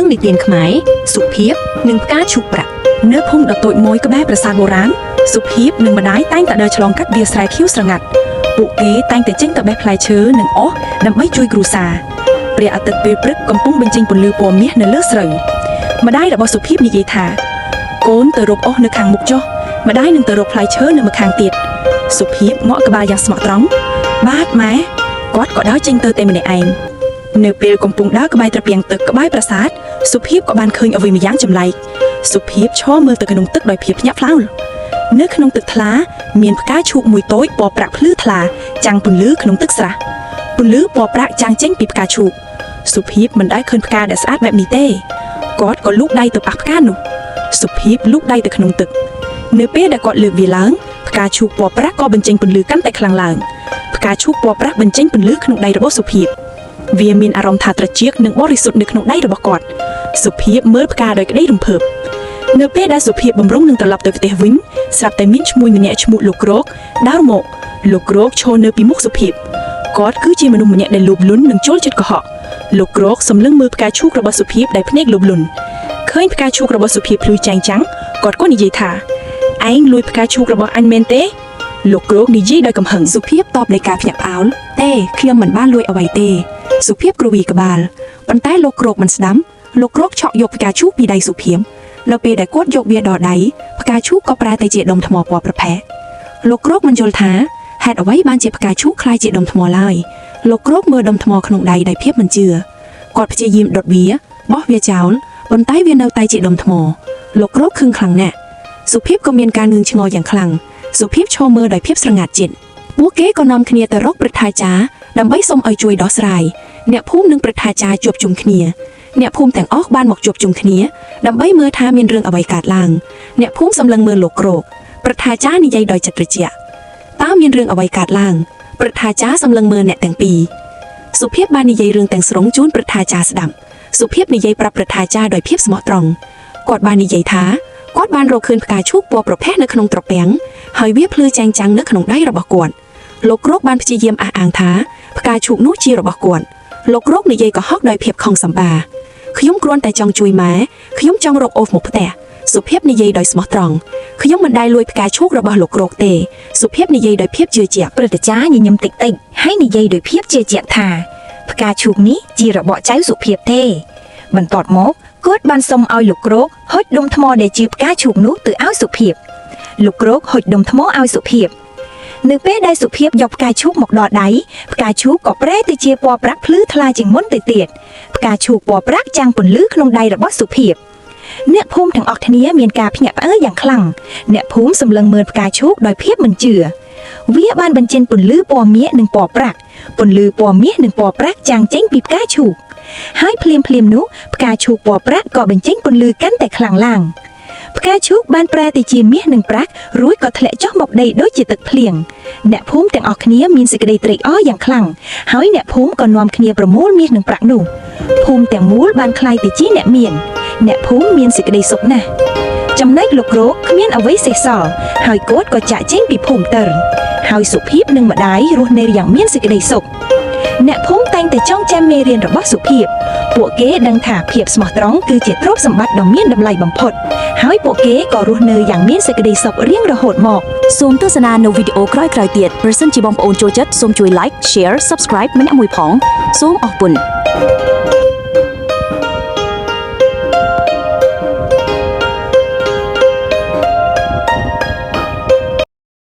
រឿងនិទានខ្មែរសុភាពនិងផ្កាឈូកប្រាក់ នៅភូមិដ៏តូចមួយក្បែរប្រាសាទបុរាណសុភាពនិងម្ដាយតែងតែដើរឆ្លងកាត់វាលស្រែខៀវស្រងាត់ពួកគេតែងតែចេញទៅបេះផ្លែឈើនិងអស់ដើម្បីជួយគ្រួសារព្រះអាទិត្យពេលព្រឹកកំពុងបញ្ចេញពន្លឺពណ៌មាសនៅលើស្រូវម្ដាយរបស់សុភាពនិយាយថាកូនទៅរកអស់នៅខាងមុខចុះម្ដាយនឹងទៅរកផ្លែឈើនៅម្ខាងទៀតសុភាពងក់ក្បាលយ៉ាងស្មោះត្រង់បាទម៉ែគាត់ក៏ដើរចេញទៅតែម្នាក់ឯងនៅពេលកំពុងដើរក្បែរត្រពាំងទឹកក្បែរប្រាសាទសុភាពក៏បានឃើញអ្វីម្យ៉ាងចម្លែក សុភាពឈរមើលទៅក្នុងទឹកដោយភាពភ្ញាក់ផ្អើលនៅក្នុងទឹកថ្លាមានផ្កាឈូកមួយតូចពណ៌ប្រាក់ភ្លឺថ្លាចាំងពន្លឺក្នុងទឹកស្រះពន្លឺពណ៌ប្រាក់ចាំងចេញពីផ្កាឈូកសុភាពមិនដែលឃើញផ្កាដែលស្អាតបែបនេះទេគាត់ក៏លូកដៃទៅប៉ះផ្កានោះសុភាពលូកដៃទៅក្នុងទឹកនៅពេលដែលគាត់លើកវាឡើងផ្កាឈូកពណ៌ប្រាក់ក៏បញ្ចេញពន្លឺកាន់តែខ្លាំងឡើងផ្កាឈូកពណ៌ប្រាក់បញ្ចេញពន្លឺក្នុងដៃរបស់សុភាពវាមានអារម្មណ៍ថាត្រចៀកនិងបរិសុទ្ធនៅក្នុងដៃរបស់គាត់សុភាពមើលផ្កាដោយក្តីរំភើប នៅពេលដែលសុភាពបំរុងនឹងត្រឡប់ទៅផ្ទះវិញស្រាប់តែមានឈ្មួញម្នាក់ឈ្មោះលោកក្រោកដើរមកលោកក្រោកឈរនៅពីមុខសុភាពគាត់គឺជាមនុស្សម្នាក់ដែលលោភលន់និងចូលចិត្តកុហកលោកក្រោកសម្លឹងមើលផ្កាឈូករបស់សុភាពដែលភ្នែកលោភលន់ឃើញផ្កាឈូករបស់សុភាពភ្លឺចែងចាំងគាត់ក៏និយាយថាឯងលួចផ្កាឈូករបស់អញមែនទេលោកក្រោកនិយាយដោយកំហឹង សុភាពតបដោយការភ្ញាក់ផ្អើលទេខ្ញុំមិនបានលួចអ្វីទេសុភាពគ្រវីក្បាលប៉ុន្តែលោកក្រោកមិនស្ដាំលោកក្រោកឆក់យកផ្កាឈូកពីដៃសុភាពនៅពេលដែលគាត់យកវាដល់ដៃផ្កាឈូកក៏ប្រែទៅជាដុំថ្មពណ៌ប្រផេះលោកក្រោកមិនយល់ថាហេតុអ្វីបានជាផ្កាឈូកក្លាយជាដុំថ្មឡើយលោកក្រោកមើលដុំថ្មក្នុងដៃដោយភាពមិនជឿគាត់ព្យាយាមដុតវាបោះវាចោលប៉ុន្តែវានៅតែជាដុំថ្មលោកក្រោកខឹងខ្លាំងណាស់សុភាពក៏មានការងឿងឆ្ងល់យ៉ាងខ្លាំងសុភាពឈរមើលដោយភាពស្រងាត់ចិត្ត ពួកគេក៏នាំគ្នាទៅរកព្រឹទ្ធាចារ្យដើម្បីសុំឲ្យជួយដោះស្រាយអ្នកភូមិនិងព្រឹទ្ធាចារ្យជួបជុំគ្នាអ្នកភូមិទាំងអស់បានមកជួបជុំគ្នាដើម្បីមើលថាមានរឿងអ្វីកើតឡើងអ្នកភូមិសម្លឹងមើលលោកក្រោកព្រឹទ្ធាចារ្យនិយាយដោយចិត្តត្រជាក់តើមានរឿងអ្វីកើតឡើងព្រឹទ្ធាចារ្យសម្លឹងមើលអ្នកទាំងពីរសុភាពបាននិយាយរឿងទាំងស្រុងជូនព្រឹទ្ធាចារ្យស្ដាប់សុភាពនិយាយប្រាប់ព្រឹទ្ធាចារ្យដោយភាពស្មោះត្រង់គាត់បាននិយាយថាគាត់បានរកឃើញផ្កាឈូកពណ៌ប្រផេះនៅក្នុងត្រពាំងហើយវាភ្លឺចែងចាំងនៅក្នុងដៃរបស់គាត់ លោកក្រោកបានព្យាយាមអះអាងថាផ្កាឈូកនោះជារបស់គាត់លោកក្រោកនិយាយកុហកដោយភាពខឹងសម្បាខ្ញុំគ្រាន់តែចង់ជួយម៉ែខ្ញុំចង់រកអូសមកផ្ទះសុភាពនិយាយដោយស្មោះត្រង់ខ្ញុំមិនដែលលួចផ្កាឈូករបស់លោកក្រោកទេសុភាពនិយាយដោយភាពជឿជាក់ ព្រឹទ្ធាចារ្យញញឹមតិចតិចៗហើយនិយាយដោយភាពជឿជាក់ថាផ្កាឈូកនេះជារបស់ចៅសុភាពទេ បន្ទាប់មកគាត់បានសុំឲ្យលោកក្រោកហុចដុំថ្មដែលជាផ្កាឈូកនោះទៅឲ្យសុភាពលោកក្រោកហុចដុំថ្មឲ្យសុភាពនៅពេលដែលសុភាពយកផ្កាឈូកមកដល់ដៃផ្កាឈូកក៏ប្រែទៅជាពណ៌ប្រាក់ភ្លឺថ្លាជាងមុនទៅទៀតផ្កាឈូកពណ៌ប្រាក់ចាំងពន្លឺក្នុងដៃរបស់សុភាពអ្នកភូមិទាំងអស់គ្នាមានការភ្ញាក់ផ្អើលយ៉ាងខ្លាំងអ្នកភូមិសម្លឹងមើលផ្កាឈូកដោយភាពមិនជឿ វាបានបញ្ចេញពន្លឺពណ៌មាសនិងពណ៌ប្រាក់ពន្លឺពណ៌មាសនិងពណ៌ប្រាក់ចាំងចេញពីផ្កាឈូកហើយភ្លាមភ្លាមៗនោះផ្កាឈូកពណ៌ប្រាក់ក៏បញ្ចេញពន្លឺកាន់តែខ្លាំងឡើងផ្កាឈូកបានប្រែទៅជាមាសនិងប្រាក់រួចក៏ធ្លាក់ចុះមកដីដូចជាទឹកភ្លៀងអ្នកភូមិទាំងអស់គ្នាមានសេចក្តីត្រេកអរយ៉ាងខ្លាំងហើយអ្នកភូមិក៏នាំគ្នាប្រមូលមាសនិងប្រាក់នោះភូមិទាំងមូលបានក្លាយទៅជាអ្នកមានអ្នកភូមិមានសេចក្តីសុខណាស់ចំណែកលោកក្រោកគ្មានអ្វីសេសសល់ហើយគាត់ក៏ចាក់ចេញពីភូមិទៅ ហើយសុភាពនិងម្ដាយរស់នៅយ៉ាងមានសេចក្តីសុខអ្នកភូមិតែងតែចងចាំមេរៀនរបស់សុភាពពួកគេដឹងថាភាពស្មោះត្រង់គឺជាទ្រព្យសម្បត្តិដ៏មានតម្លៃបំផុតហើយពួកគេក៏រស់នៅយ៉ាងមានសេចក្តីសុខរៀងរហូតមក សូមទស្សនានៅវីដេអូក្រោយៗទៀតប្រសិនជាបងប្អូនចូលចិត្តសូមជួយ Like, Share, Subscribe ម្នាក់មួយផងសូមអរគុណ។